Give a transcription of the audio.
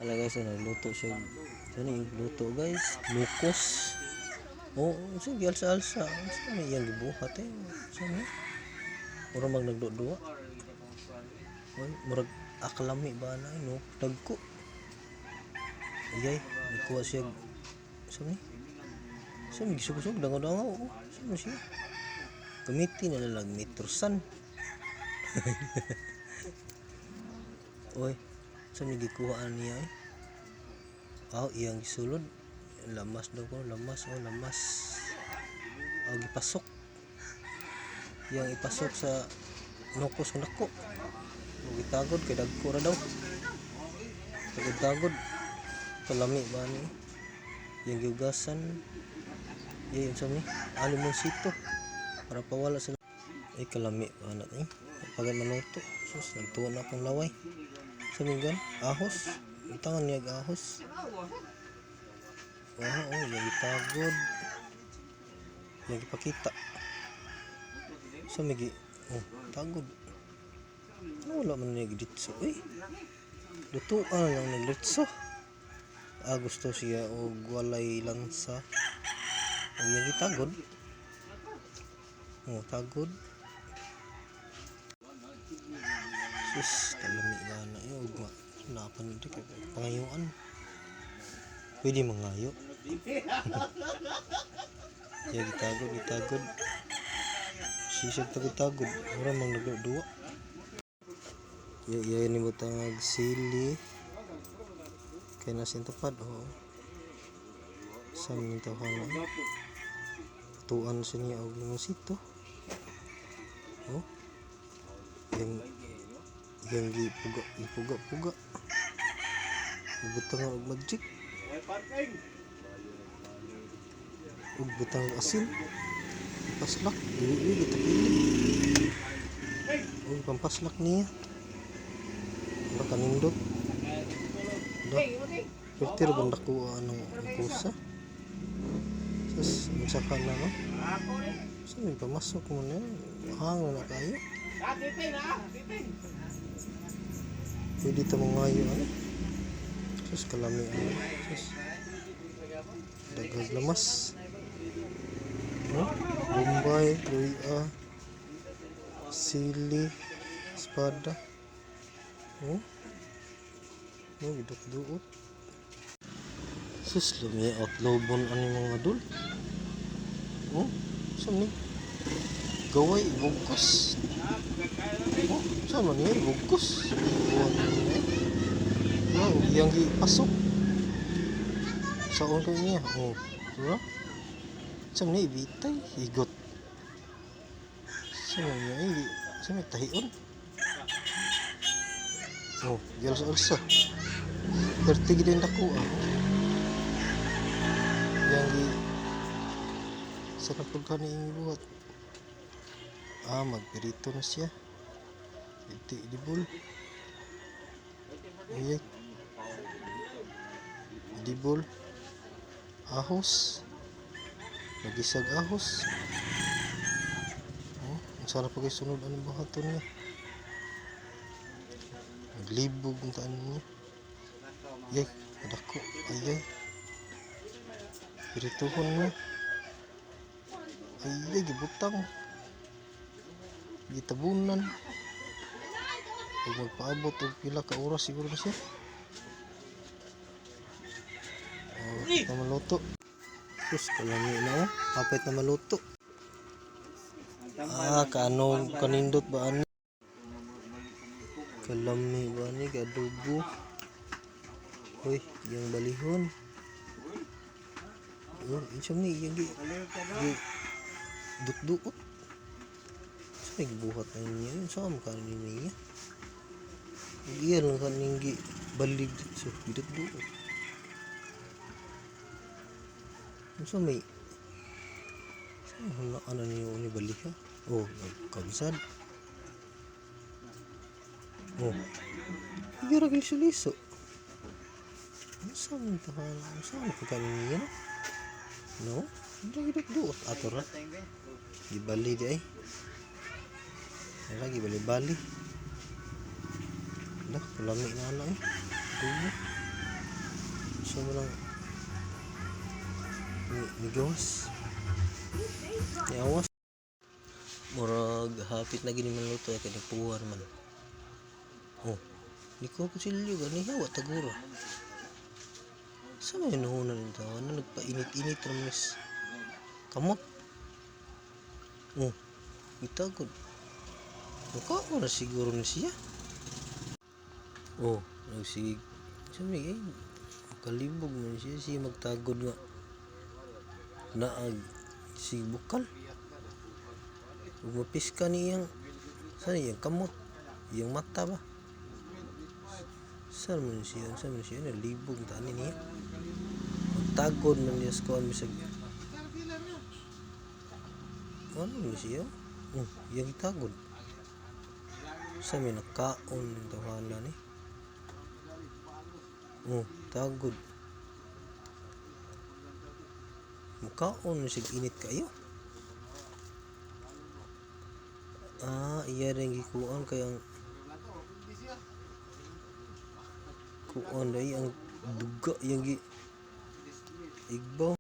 Ala guys, ano, nagluto siya. Ano yung luto, guys? Lukos. Oo, oh, sige, alsa-alsa. Ano iyang gibuhat eh? Saan ni? Murag mag nagduduwa. Oy, murag akalami ba na no? Dagko. Ayay, nagkuha siya. Saan ni? Saan ni gisugusog? Dangaw-dangaw. Oh. Saan ni siya? Gamitin na lang metrosan. Oy, saan ni gikuhaan niya eh? Ah, iyang gisulod. Lamas daw ko, lamas, oh, lamas. Ah, gipasok. Iyang ipasok sa nukos ng dako. O gitagod kay dagko ra daw. Tagod-tagod. Kalami ba ni? Iyang giugasan. Iya yung sa mi. Ah, limonsito. Para pawala sila. Ay, kalami ba na eh. Pagkat maluto. Sus, nagtuwa na akong laway. Sa minggan, ahos. Itangan niya ahos. Oh, yung itagod. Yung ipakita. Sa migi, oh, tagod. Ano, wala man niya giditso eh. Lutuan lang naglitso. Ah, gusto siya og walay lansa. Og yung itagod. Oh, tagod. Sus, kalami ba na eh. Ugma. Napan dito kay pangayuan. Pwede mangayo. Ya gitagod, gitagod. Sisig tagod-tagod. Mura mang nagduwa. Ya, ya ni butang sili. Kay nasin tupad oh. Sa min tawhana. Tuan sa niya og limonsito. Oh. Yang gipuga, gipuga, puga. Butang og magic. Ug butang og asin. Paslak, dili dili gitapilig. Ug pampaslak niya. Wala kanindot. Da. Pwede ra bang nakuha anong kusa? Sus, unsa ka na no? Sa may pamasok mo na, hangin na kayo. Pwede ta mangayo ano? Sus, kalami ano? Sus. Daghag lamas. No? Bombay, luya, sili, espada. Oh. No, giduk-duot. Sus, lumi outlobon ani mga dul. Oh, saan ni? Gaway, bugkos. Oh, saan man niya? Bugkos. Buwan niya. Wow, iyang gipasok. Saon kay niya? Oh, diba? Saan niya ibitay? Higot. Saan man niya? Eh, saan may tahion? Oh, gialsa-alsa. 30 gid yung dako ah. Yang gi sa kapag ni buhat. Ah, magpirito na siya. Iti dibul. Ayay. Dibul. Ahos. Nagisag ahos. Oh, ang sarap pag sunod anong buhaton niya. Naglibog ang taan niya. Yay, kadako. Ayay. Pirituhon mo. Ay, gibutang. Gitabunan. Pag magpaabot og pila ka oras siguro na siya. Oh, na maluto. Sus, kalami na oh. Hapit na maluto. Ah, kaano kanindot ba ani? Kalami ba ni adobo? Uy, yung balihon. Oh, unsa ni yung gi dut-duot. Sa may gibuhat na niya? Sa man kanin niya? Ug iya lang kaning gi balig so gidut-duot. Unsa may sa man ano niyo ni baliha? Oh, nagkamsad. Oh. Iya ra liso-liso. Unsa man tahan? Unsa man pagkain niya no? No? Hindi gidut-duot ato ra. Gibali di ay. Wala gibali-bali. Lah, kalami na lang eh. Dumo. Unsa man ang ni gawas? Ni awas. Murag hapit na gini maluto kay nagpuwar man. Oh, ni ko kutsilyo gani hawa tagura. Sa may nuhunan nito, ano nagpainit-init ra man is kamot. Oh, itagod. Mukha na siguro ni siya. Oh, nagsig. Sa may eh, kalibog man siya siya magtagod nga naag sig bukal. Ug mapiska ni iyang sa iyang kamot, iyang mata ba? Saan man siya, nalibog tani niya. Magtagod man niya sa kuan bisag. Ano ni siya? Oh, iyang gitagod. Sa may nakaon ng tawhana ni. Oh, tagod. Mukaon man siya init kayo. Ah, iya rin gikuan kay ang kuan dai ang duga yang gi igbaw.